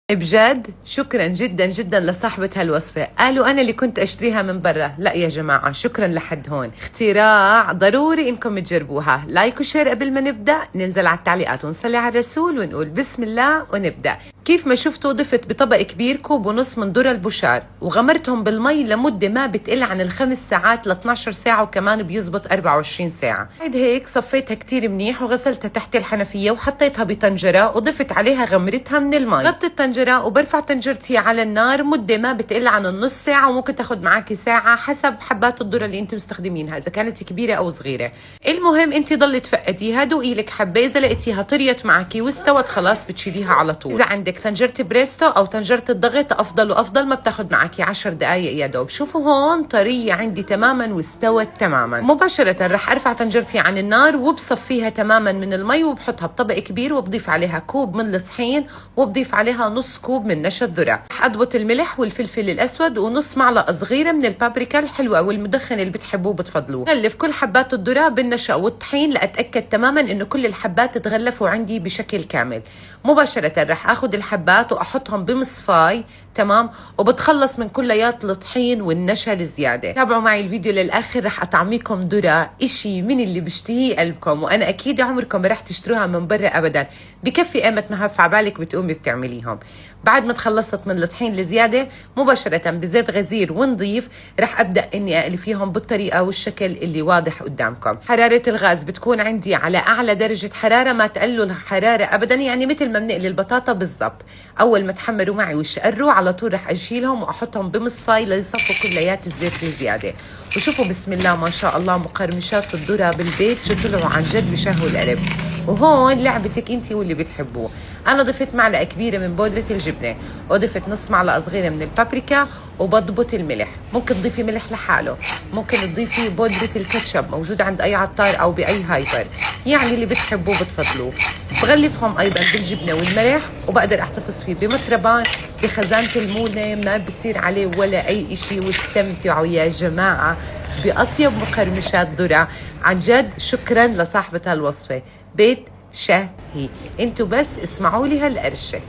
بجد شكرا جدا جدا لصاحبة هالوصفة. قالوا أنا اللي كنت أشتريها من برا. لا يا جماعة، شكرا لحد هون. اختراع ضروري إنكم تجربوها. like و share قبل ما نبدأ، ننزل على التعليقات ونصلي على الرسول ونقول بسم الله ونبدأ. كيف ما شفتوا ضفت بطبق كبير كوب ونص من ذرة البوشار وغمرتهم بالمي لمدة ما بتقل عن 5 ساعات ل 12 ساعة، وكمان بيزبط 24 ساعة. بعد هيك صفيتها كتير منيح وغسلتها تحت الحنفية وحطيتها بطنجرة وضفت عليها غمرتها من المي. غطيت الطنجرة وبرفع طنجرتي على النار مدة ما بتقل عن النص ساعة، وممكن تاخد معاكي ساعة حسب حبات الذرة اللي انت مستخدمينها إذا كانت كبيرة أو صغيرة. المهم انت ضلي تفقديها، دوقي لك حبة، إذا لقيتيها طريت معك واستوت خلاص بتشيليها على طول. إذا عندك طنجرة بريستو أو طنجرة الضغط أفضل وأفضل، ما بتاخد معك 10 دقايق يا دوب. شوفوا هون طرية عندي تماما واستوت تماما. مباشرة رح أرفع طنجرتي عن النار وبصفيها تماما من المي وبحطها بطبق كبير وبضيف عليها كوب من الطحين وبضيف عليها نص كوب من نشا الذرة. رح أضبط الملح والفلفل الأسود ونص معلقة صغيرة من البابريكا الحلوة أو المدخن اللي بتحبوه بتفضلوه. غلف كل حبات الذرة بالنشا والطحين لأتأكد تماما إنه كل الحبات تغلفوا عندي بشكل كامل. مباشرة رح أخذ الحبات وأحطهم بمصفاي، تمام، وبتخلص من كليات الطحين والنشا الزيادة. تابعوا معي الفيديو للآخر، رح أطعميكم ذرة إشي من اللي بيشتهيه قلبكم، وأنا أكيد عمركم رح تشتروها من برا أبدا. بكفي قيمة ما هف عبالك بتقومي بتعمليهم. بعد ما تخلصت من الطحين الزيادة مباشرة بزيت غزير ونظيف رح أبدأ إني أقلي فيهم بالطريقة والشكل اللي واضح قدامكم. حرارة الغاز بتكون عندي على أعلى درجة حرارة، ما تقلوا الحرارة أبدا، يعني مثل ما بنقلي البطاطا بالضبط. أول ما تحمروا معي وشقروا على طول رح أشيلهم وأحطهم بمصفاي ليصفوا كليات الزيت الزيادة. وشوفوا بسم الله ما شاء الله مقرمشات الذرة بالبيت شو طلعوا عن جد بشهوا القلب. وهون لعبتك انت واللي بتحبوه. انا ضفت معلقه كبيرة من بودره الجبنة وضفت نص معلقه صغيرة من البابريكا وبضبط الملح. ممكن تضيفي ملح لحاله، ممكن تضيفي بودره الكاتشب موجود عند اي عطار او باي hyper، يعني اللي بتحبوه بتفضلوه. بغلفهم ايضا بالجبنه والملح وبقدر احتفظ فيه بمطربان بخزانه المونه، ما بصير عليه ولا اي اشي. واستمتعوا يا جماعة باطيب مقرمشات ذره. عن جد شكرا لصاحبة هالوصفه، بيت شهي. انتو بس اسمعوا لي هالقرشه.